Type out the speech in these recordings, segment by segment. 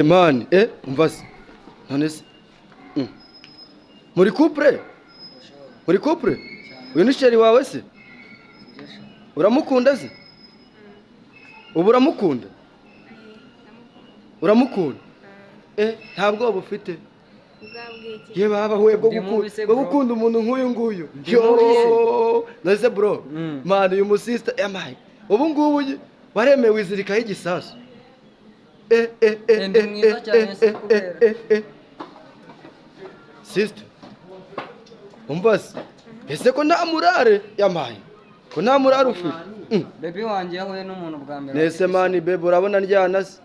Man, umva se. None se. Muri couple? Muri couple? Uyu ni chéri wawe se? Uramukunda se? Ubu uramukunda? Uramukunda? Ntabwo bufite. Ye baba we bwo gukunda umuntu nk'uyu nguyu. Yo, nase bro. Man, uyu musista amaye. Ubu ngubu waremewe wizirikaho igisasu. Sister. Umva se. Ese ko nta murare yamaye. Ko nta murare ufite. Baby wanjye yahuye n'umuntu bwa mbere. Nese mani baby urabona ndyana se.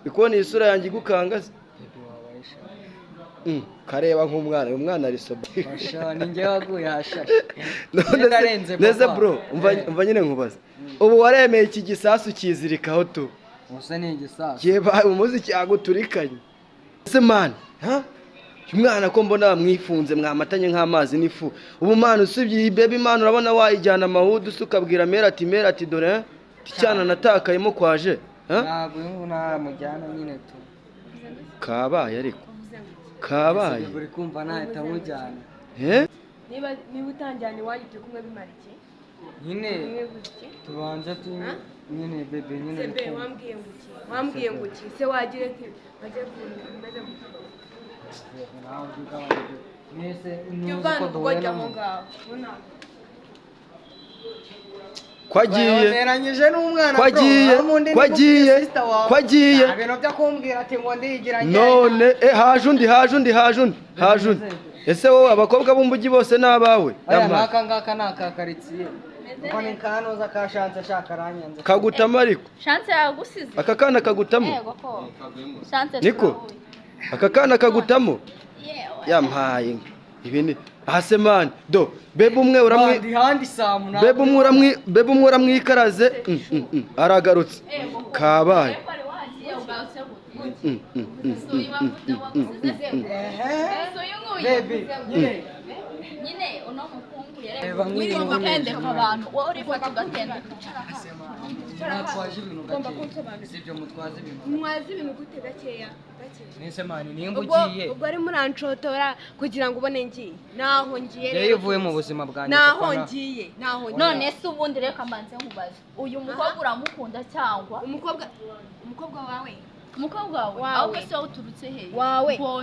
Ikubona isura yanjye igukanga se. Kareba nk'umwana, uyu mwana ari soba. Asha ninjye waguye hashashe. Nese bro, umva nyine nkubaza. Ubu waremeye iki gisasu kizirikaho tu. Use ni igisasu. Yeba umuziki aguturikanye. Ese man, ha? Umwana ko mbona mwifunze mwamatanye nk'amazi n'ifu. Ubu man usibye iyi baby man urabona wayijyana amahudu ukabwira mera ati dore cyana natakayemo kwaje. Ntabwo uyu ntaramujyana nyine tu. Kabaye ariko. Kabaye. Uri kumva nahita mujyana. Niba utanjyana iwanyu turi kumwe bimara iki? Nyine tubanze tu nyine bebe nyine. Sebe wambwiye ngo iki? Wambwiye ngo iki? Se wagire ati bajye kumeze gutya. Mwese ntuzi ko duhuye n'umuntu. Kwagiye kwagiye ibintu byo kumbwira ati ngo ndigira none haje undi ese wowe abakobwa b'umbugi bose nabawe aya naka ngaka naka karitsiye ngo ni kanoza ka chance shaka ranyanze kagutama ariko chance yagusize aka kana kagutamo yego ko chance niko aka kana kagutamo yampaye ibi ni hase man do bebe umwe uramwi bebe umwe uramwikaraze aragarutse kabaye baby nyine uno mukungu yareba ukendeka abantu wowe uri tugatenda natwaje ibintu gake sibyo mutwaze ibintu mwaze ibintu gute gakeya nese mani nimba ugiye ubwo ari murancotora kugira ngo ubone ngiye naho ngiye rero uvuye mu buzima bwanjye naho ngiye naho none se ubundi reka mbanze nkubaze uyu mukobwa uramukunda cyangwa umukobwa wawe umukobwa wawe ahubwo se uturutse he wawe wowe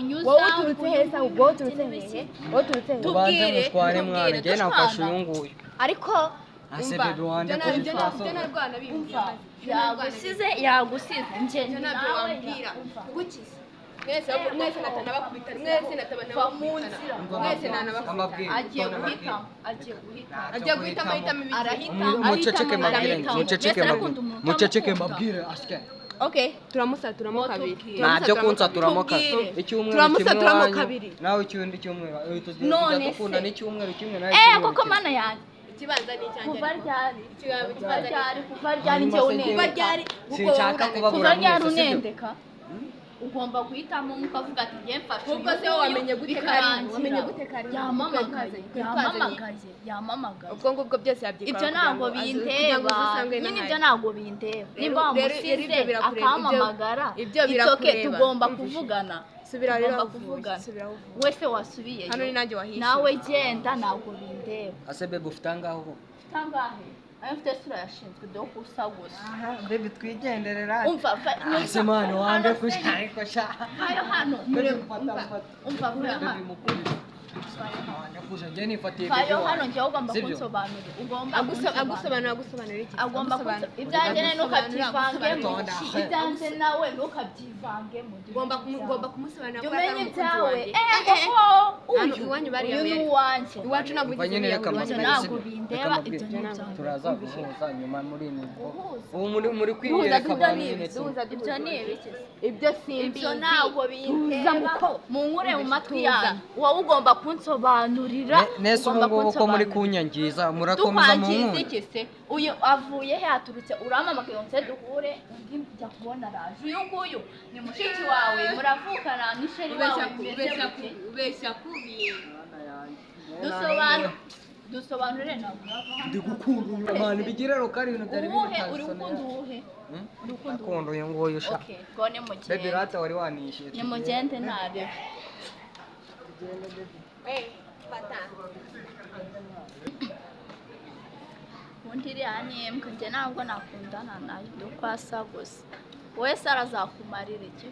uturutse he se ubwo uturutse he wowe uturutse he tubwire mutware mwana njye nafashe uyu nguyu ariko ase bebe wande yagusize njye nabyo wambwira gukiza mwese natanabakubita mwese natabanabakubita mwese nanabakubita agiye guhitamo arahita muceceke mabwire asike okay turamusaturamo kabiri ntabyo kunsaturamo kabiri icyumweru kimwe kabiri nawe icyundi cyumweru none dukunda n'icyumweru kimwe nawe koko mana yanjye ikibanza ni icyanjye kuva ryari njye unendeka sinshaka kubabura kuva ryari unendeka ugomba guhitamo ukavuga ati ngiye mfashe ubwo se wamenye gute kari wamenye gute kari yamamagaye ubwo ngubwo byose yabyikora ibyo ntabwo bindeba nyine ibyo ntabwo bindeba niba wamusize akamamagara ibyo tugomba kuvugana subira rero kuvugana wese wasubiye hano ni nanjye wahishe nawe genda ntabwo bindeba ase bebe ufite angahe ubu ufite angahe ayo mfite sura yashinzwe do kusa gusa aha bebe twigenderera umva ase mwana wande kushaka sha ayo hano umva ayo hano njye ugomba kunsobanurira ugomba agusobanura iki agomba ibyanjye ntukabyivangemo ibyanjye nawe ntukabyivangemo ugomba kumusobanurira ko atari umukunzi wanjye uyu ni uwanjye iwacu ntabwo ntabwo bindeba ibyo ni ibyanjye turaza guhuza nyuma muri ubu muri kwiyereka abantu ibyo ni ibiki ibyo simbi ibyo ntabwo bindeba munkure mu matwi yanyu wowe ugomba kunsobanurira nese ubu ngubu ko muri kunyangiza murakomeza mu nkunga iki se uyu avuye he aturutse uramamagaye ngo nze duhure undi njya kubona araje uyu nguyu ni mushiki wawe muravukana ni sheri wawe ubeshya kubi Dusobanurire ntabwo urava hano. Ndi gukunda uyu mani bigira rukari ibintu byari biri Uwuhe uri gukunda uwuhe? Uri gukunda uwuhe? Akunda uyu nguyu sha. Okay, ngo Baby nimugende. rata wari wanishyuye. Nimugende ntarebe. Fata. Ubundi iriya ni imbwa njye ntabwo nakundana nayo, ndi uko asa gusa. Wowe se arazakumarira iki?